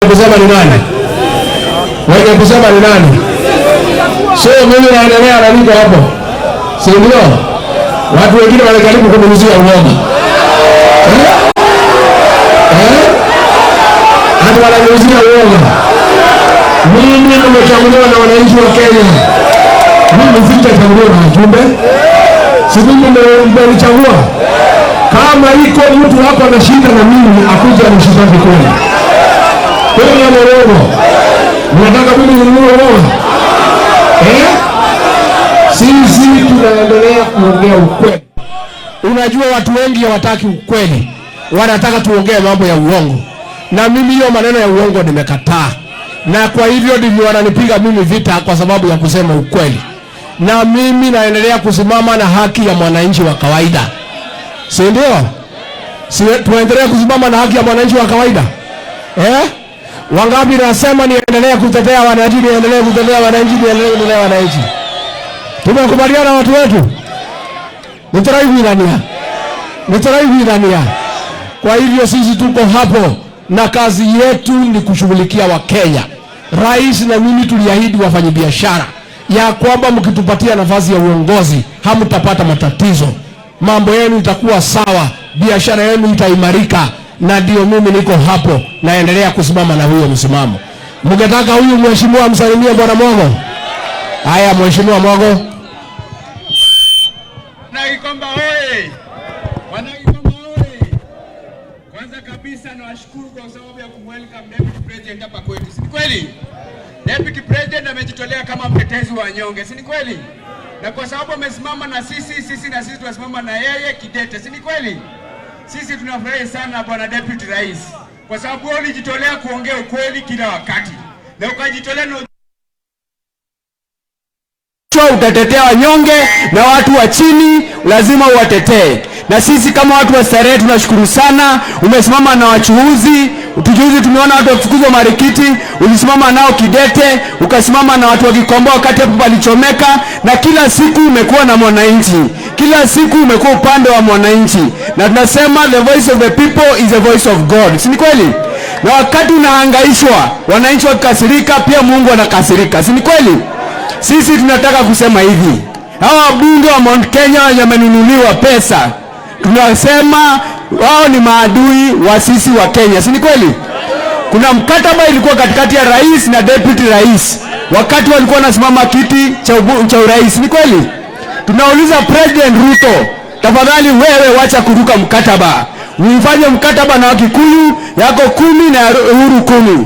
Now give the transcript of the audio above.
Kusema ni nani? Wenye kusema ni nani? So mimi naendelea na niko hapo, si ndio? Watu wengine wanajaribu kuniuzia uoga, eh? Eh? Hata wananiuzia uoga. Mimi nimechaguliwa na wananchi wa Kenya. Mimi sitachaguliwa na wajumbe, si mimi mmenichagua. Kama iko mtu hapa anashinda na mimi, akuja anishitaki kweli. Kweli ama uongo? Mnataka mimi ninunue uoga? Eh? Sisi tunaendelea kuongea ukweli. Unajua watu wengi hawataki ukweli, wanataka tuongee mambo ya uongo, na mimi hiyo maneno ya uongo nimekataa, na kwa hivyo ndivyo wananipiga mimi vita kwa sababu ya kusema ukweli, na mimi naendelea kusimama na haki ya mwananchi wa kawaida, si ndio? Si tuendelee kusimama na haki ya mwananchi wa kawaida, eh? Wangapi nasema niendelee kutetea wananchi, niendelee kutetea wananchi, niendelee kutetea wananchi? Tumekubaliana watu wetu, nitaraiguithania, nitaraiguithania. Kwa hivyo sisi tuko hapo na kazi yetu ni kushughulikia Wakenya. Rais na mimi tuliahidi wafanyabiashara ya kwamba mkitupatia nafasi ya uongozi hamtapata matatizo, mambo yenu itakuwa sawa, biashara yenu itaimarika, na ndio mimi niko hapo, naendelea kusimama na huyo msimamo. Mngetaka huyu mheshimiwa msalimie bwana Mwago. Haya, mheshimiwa Mwago. Wanagikomba oye! Wanagikomba oye! Kwanza kabisa nawashukuru kwa sababu ya kumwelcome Deputy President hapa kwetu, si ni kweli? Deputy President amejitolea kama mtetezi wa wanyonge, si ni kweli? Na kwa sababu amesimama na sisi, sisi na sisi tunasimama na yeye kidete, si ni kweli? Sisi tunafurahi sana bwana Deputy Rais, kwa sababu wewe ulijitolea kuongea ukweli kila wakati na ukajitolea na utatetea wanyonge na watu wa chini, lazima uwatetee. Na sisi kama watu wa Starehe tunashukuru sana, umesimama na wachuuzi. Tujuzi tumeona watu wakifukuzwa marikiti, ulisimama nao kidete, ukasimama na watu wa Gikomba wakati hapo palichomeka, na kila siku umekuwa na mwananchi, kila siku umekuwa upande wa mwananchi, na tunasema the voice of the people is the voice of God, si ni kweli? Na wakati unahangaishwa, wananchi wakikasirika, pia Mungu anakasirika, si ni kweli? Sisi tunataka kusema hivi, hawa wabunge wa Mount Kenya wamenunuliwa pesa, tunasema wao ni maadui wa sisi wa Kenya, si ni kweli? Kuna mkataba ilikuwa katikati ya rais na deputy rais wakati walikuwa wanasimama kiti cha urais, ni kweli? Tunauliza President Ruto, tafadhali wewe wacha kuruka mkataba, ufanye mkataba na Wakikuyu yako 10 na Uhuru 10.